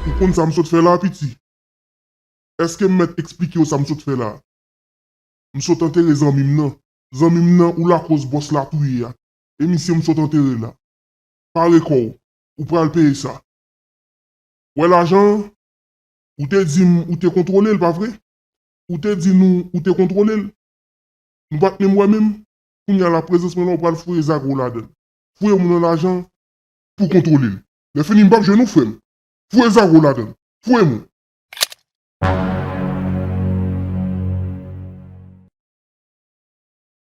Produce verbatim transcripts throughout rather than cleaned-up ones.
Ou konn sa m sot fè la, piti? Èske m mèt eksplike w sa m sot fè la? M sot antere zanmi m nan. Zanmi m nan ou lakoz bòs la touye a. E misye m sot antere l la. Pare kò w. Ou pral peye sa. Wè lajan an? Ou te di m ou te kontwole l, pa vre? Ou te di nou ou te kontwole l. Nou pa t menm wè menm. Kounye a la, prezans mwen la, ou pral foure zago w ladan l. Foure moun nan lajan pou kontwole l. Lè fini, m p ap jwenn ou, frè m. Foure zago w ladan l. Foure moun.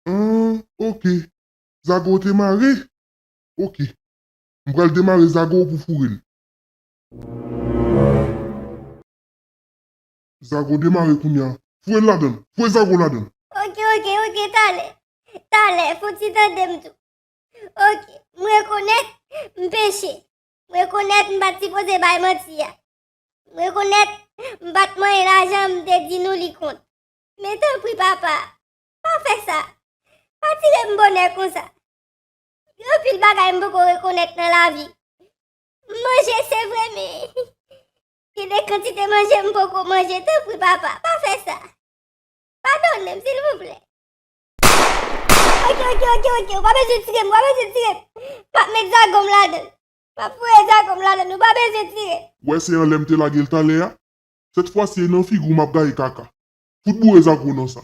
Ah, ok. Zago te mare? Ok. M pral demare zago pou foure l. Zago demare kounye a. Foure l ladan l. Foure zago ladan l. Ok, ok, ok, talè. Talè, fò w ti tande m tou. Ok, m rekonèt m peche. M rekonèt m pa t sipoze bay manti a. M rekonèt m pa t manyen lajan m te di nou li kont. Men tanpri, papa, pa fè sa. Pa tire m bonè konsa. Gen anpil bagay m poko rekonèt nan lavi. M manje, se vre, men gen de kantite manje m poko manje. Tanpri, papa, pa fè sa. Padone m, silvouplè. Ok, ok, ok, ok. Ou pa bezwen tire m, ou pa bezwen tire m. M ap met zago m ladan l. M ap foure zago m ladan l, ou pa bezwen tire m. Wè se anlè m te lage l talè a? Sèt fwa si e nan figi w m ap gaye kaka. Fout boure zago nan sa.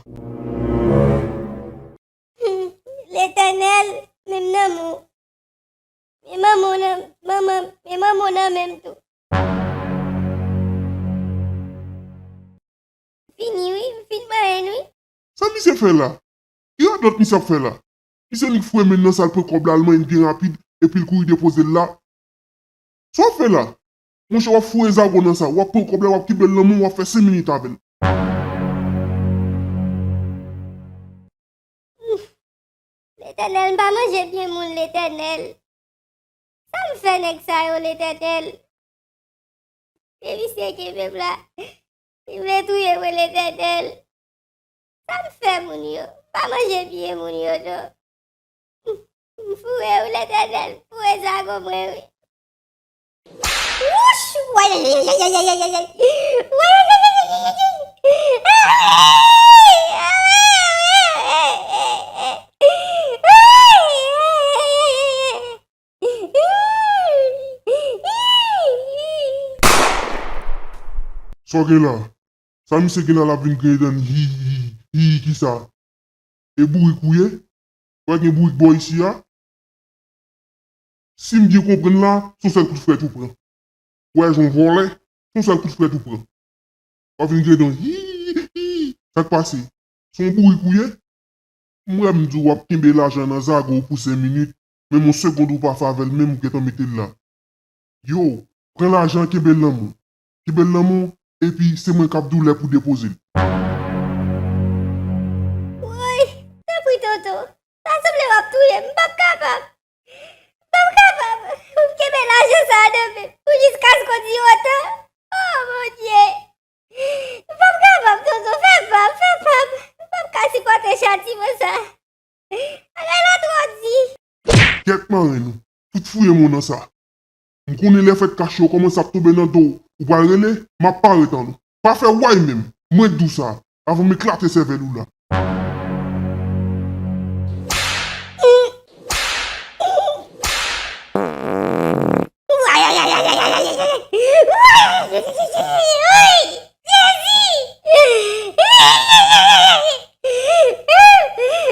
Letènèl, men m nan men w. Men manman w nan, manman, men manman w nan men m tou. Fini wi, m fin manyen wi. Sa misye fè la? Ki radòt misye ap fè la? Misye nik foure men l nan sal pran kòb la, al manyen l byen rapid, epi l kouri depoze l la. Sa w ap fè la? Monchè, w ap foure zago nan sa, w ap pran kòb la, w ap kenbe l nan men w, w ap fè senk minit avè l. Letènèl, m pa manje byen moun, Letènèl. Sa m fè nèg sa yo, Letènèl? Men misye kenbe m la. Li vle touye mwen, Letènèl. Sa m fè moun yo? M pa manje byen moun yo, non. M foure wi, Letènèl, m foure zago mwen wi. Wouch! Wayayayayayayayay! Wayayayayayayay! Sa w gen la? Sa misye gen la, l ap vin griyen dan l, hi, hi, hi, kisa? E bourik ou ye? Pa gen bourik bò isi a? Si m byen konprann la, se yon sèl kout frèt ou pran. Ou wè, jan w vòlè, se yon sèl kout frèt ou pran. W ap vin griyen dan, hi, hi, sa k pase? Se yon bourik ou ye? M wè m di w w ap kenbe lajan nan zago w pou senk minit, menm yon segond ou pa fè avè l, menm ou gentan mete l la. Yo, pran lajan an, kenbe l nan men w. Kenbe l nan men w, epi se mwen k ap di w lè pou depoze l. Woy, tanpri tonton, sa sanble w ap touye m, m p ap kapab. M p ap kapab. Ou kenbe lajan sa a nan men m pou jiskaske w di otan. Oh, Bondye! M p ap kapab, tonton, fè pa m, fè pa m. M p ap ka sipòte chatiman sa. Bagay la twò di. Kèt marenn ou, fout fouye men w nan sa. M konnen lè fèt kache yo kòmanse ap tonbe nan do w, ou pral rele, m ap pare tann ou. Pa fè way menm, mwen k di w sa, avan m eklate sèvèl ou la. Jezi!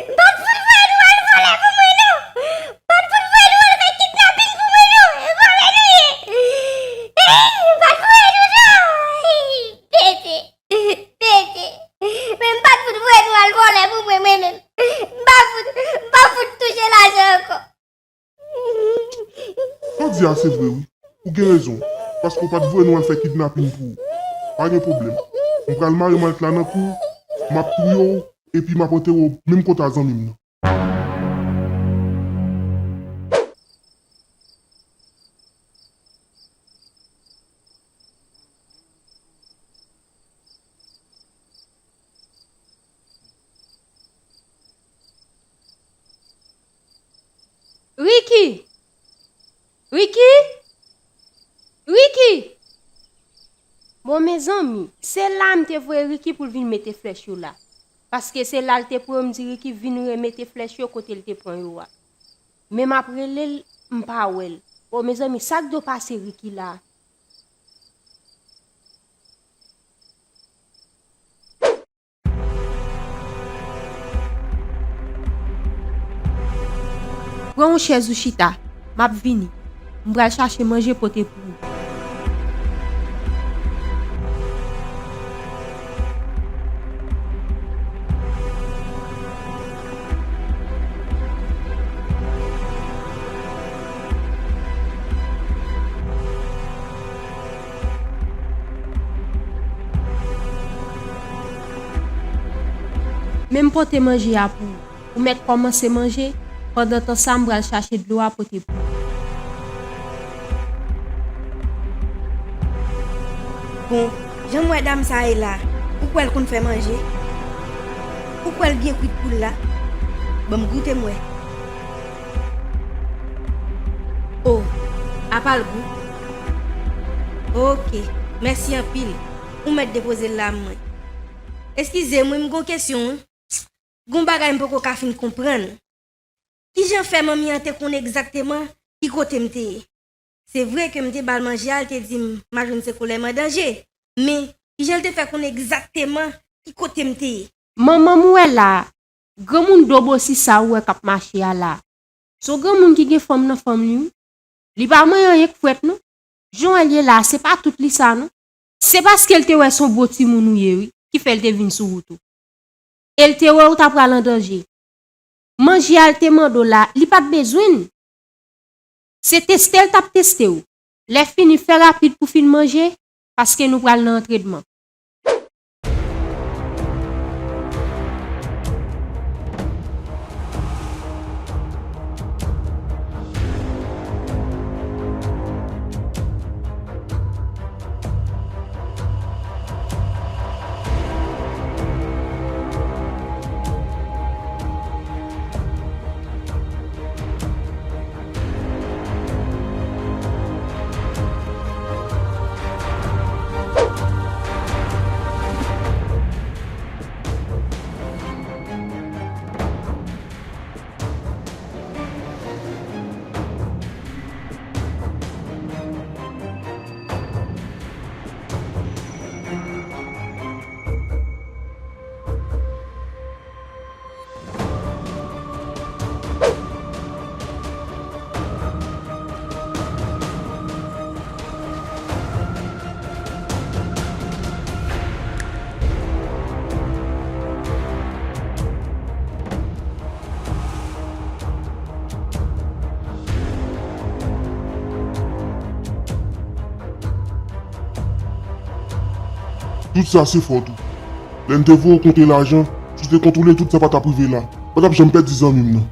M pa t fout voye nou al vòlè pou mwen non! M pa t fout voye nou al fè kidnapin pou mwen non! E vòlè nou ye! M pa t voye nou non! Pete! Pete! Men m pa t fout voye nou al vòlè pou mwen, mwen menm! M pa fout, m pa fout touche lajan ankò! Sa w di a se vre wi. Ou gen rezon. Paske w pa t voye nou al fè kidnapin pou ou. Pa gen pwoblèm. M pral mare malèt la nan kou w, m ap touye w, epi m ap antere w menm kote a zanmi m nan. Ricky! Ricky! Ricky! Bon, mezanmi, se la m te voye Ricky pou l vin mete flèch yo la. Paske se la l te pran m di Ricky vin remete flèch yo kote l te pran yo a. Men m ap rele l, m pa wè l. Bon, mezanmi, sa k do pase Ricky la? Pran yon chèz ou chita, m ap vini. M pral chache manje pote pou ou. Men m pote manje a pou ou. Ou mèt kòmanse manje, pandan tan sa m pral chache dlo a pote pou ou. Bon, jan m wè dam sa ye la, ou kwè l konn fè manje? Ou kwè l byen kwit poul la? Ban m goute m wè. O, apa l gou? Oke, mèsi anpil. Ou mèt depoze l la mwen. Eskize m wi, m gon kesyon wi. Gon bagay m poko ka fin konprann. Kijan fè manmi an te konn egzakteman ki kote m te ye? Se vre ke m te ba l manje a, l te di m Majwen se kolè m an danje. Men, kijan l te fè konn egzakteman ki kote m te ye? Manman m ou wè la a, granmoun dobosi sa ou wè k ap mache a la a. Se yon granmoun ki gen fanm nan fanm li wi. Li pa manyen anyen k frèt non. Jan w wè l ye la a, se pa tout li sa non. Se paske l te wè se yon bon timoun ou ye wi, ki fè l te vin sou wout ou. E l te wè w ta pral an danje. Manje a l te mande w la, li pa t bezwen l. Se teste l t ap teste w. Lè fini, fè rapid pou fin manje, paske nou pral nan antrenman. Tout sa se fòt ou. Lè n te voye w konte lajan, si w te kontwole tout sa pa t ap rive la. M pa t ap janm pèdi zanmi m nan.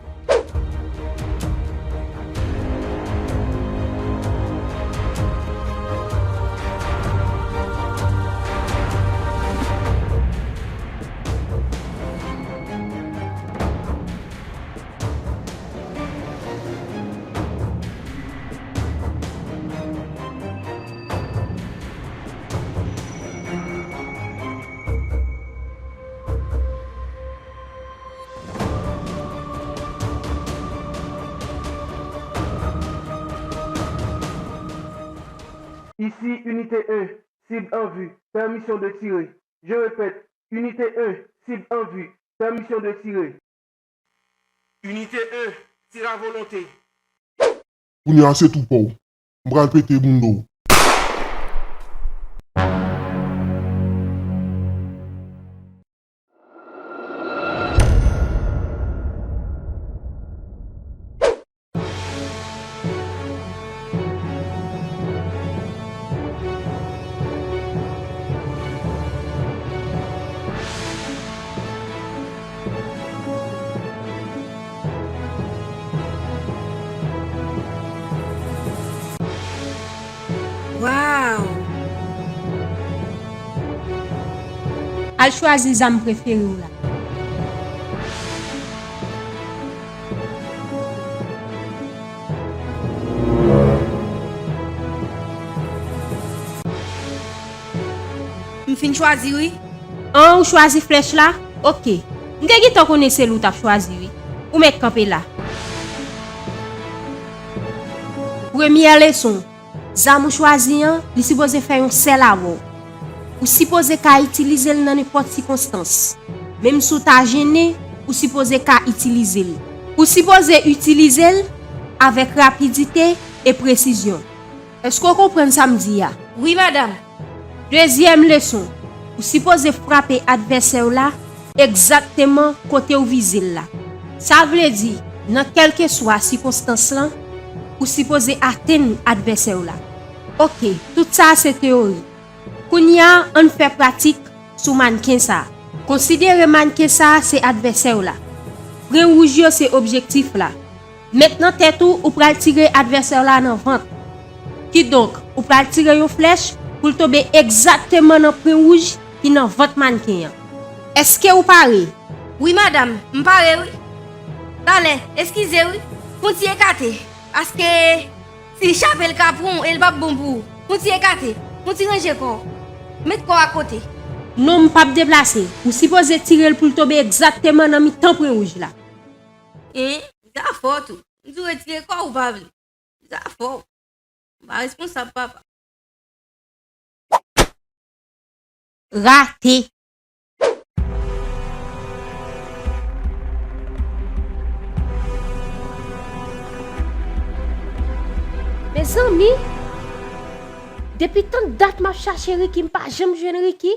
Ici unité un, cible en vue, permission de tirer. Je répète, unité un, cible en vue, permission de tirer. Unité un, tir à volonté. Kounye a se tou pa w. M pral pete bounda w. Waw! Al chwazi zam prefere w la. Fin chwazi, wi. An, ou chwazi flèch la? Oke. M te gentan konnen se li w t ap chwazi, wi. Ou mèt kanpe la. Premyè leson. Zam ou chwazi an, li sipoze fè yon sèl avè w. Ou sipoze ka itilize l nan nenpòt sikonstans. Menm si w ta jennen, ou sipoze ka itilize l. Ou sipoze itilize l avèk rapidite e presizyon. Èske w konprann sa m di a? Wi, madanm. Dezyèm leson, ou sipoze frape advèsè w la egzakteman kote w vize l la. Sa vle di, nan kèlkeswa sikonstans lan, ou sipoze atenn advèsè w la. Oke, tout sa a se teyori. Kounye a, ann fè pratik sou mannken sa a. Konsidere mannken sa a se advèsè w la. Pwen wouj yo se objektif la. Met nan tèt ou, ou pral tire advèsè w la nan vant. Kidonk, ou pral tire yon flèch pou l tonbe egzakteman nan pwen wouj ki nan vant mannken an. Èske ou pare? Wi, madanm, m pare, wi. Talè, eskize, wi. Fon ti ekate, paske si chape l ka pran w e l p ap bon pou ou. Fon ti ekate, fon ti ranje kò w. Met kò w akote. Non, m p ap deplase. Ou sipoze tire l pou l tonbe egzakteman nan mitan pwen wouj la. En, zafè w tou. M di w retire kò w, ou pa vle. Zafè w. M pa responsab, papa. Rate. Mezanmi, depi tann dat m ap chache Ricky, m pa janm jwenn Ricky.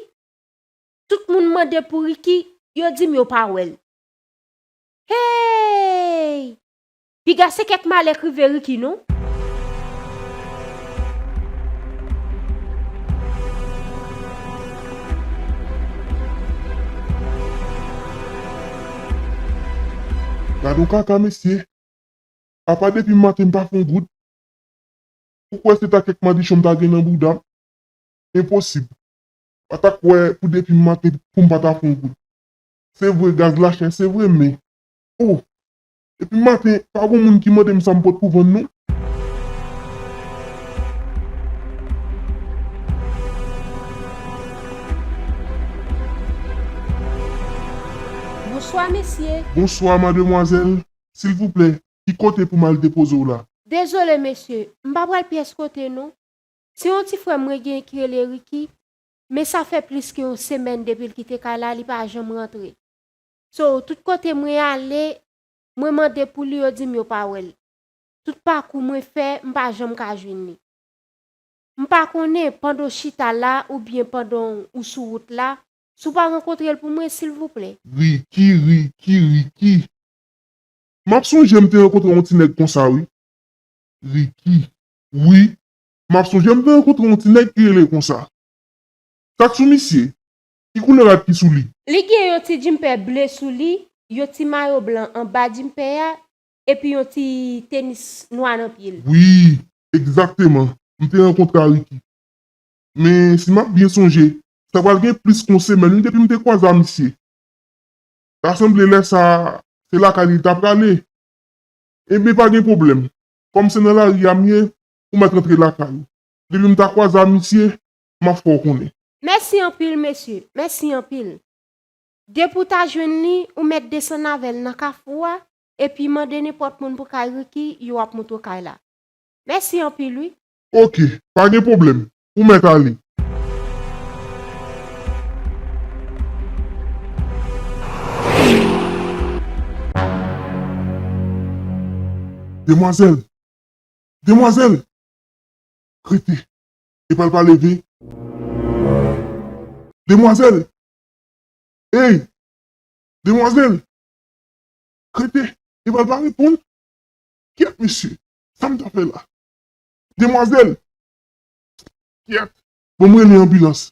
Tout moun mande pou Ricky, yo di m yo pa wè l. Hey! Piga se kèk malè k rive Ricky, non? Gad on kaka, mesye. Apa depi maten m pa fè on goud? Ou kwè se ta kèk madichon m ta gen nan bouda m? Enposib. Pa ta kwè pou depi maten pou m pa ta fè on goud. Se vre, gaz la chè, se vre, men, o, depi maten, pa gon moun ki mande m sa m pot pou vann, non. Bonswa, mesye. Bonswa, mademwazèl. Silvouplè, ki kote pou m al depoze w la? Dezole, mesye, m pa pral pyès kote, non. Se yon ti frè mwen gen ki rele Ricky, men sa fè plis ke yon semèn depi l kite kay la, li pa janm rantre. So, tout kote mwen ale, mwen mande pou li, yo di m yo pa wè l. Tout pakou mwen fè, m pa janm ka jwenn li. M pa konnen, pandan w chita la oubyen pandan w sou wout la, si w pa rankontre l pou mwen, silvouplè. Ricky, Ricky, Ricky. M ap sonje m te rankontre yon ti nèg konsa, wi. Ricky. Wi, m ap sonje m te rankontre yon ti nèg ki rele konsa. Sa k sou misye? Ki koulè rad ki sou li? Li gen yon ti djinpè ble sou li, yon ti mayo blan anba djinpè a, epi yon ti tenis nwa nan pye l. Wi, egzakteman. M te rankontre a Ricky. Men, si m ap byen sonje, sa pral gen plis ke yon semèn, wi, depi m te kwaze a misye. Ta sanble lè sa a, se lakay li l ta prale. Ebyen, pa gen pwoblèm. Kòm se nan lari a m ye, ou mèt rantre lakay ou. Depi m ta kwaze a misye, m ap fè w konnen. Mèsi anpil, mesye. Mèsi anpil. Depi w ta jwenn li, ou mèt desann avè l nan kafou a, epi mande nenpòt moun pou kay Ricky, yo ap montre w kay la. Mèsi anpil, wi. Oke, pa gen pwoblèm. Ou mèt ale. Demwazèl! Demwazèl! Rete. Epa l pa leve. Demwazèl! Ey! Demwazèl! Rete! Epa l pa reponn. Kyèt, mesye! Sa m ta fè la? Demwazèl! Kyèt! Bon, m rele anbilans.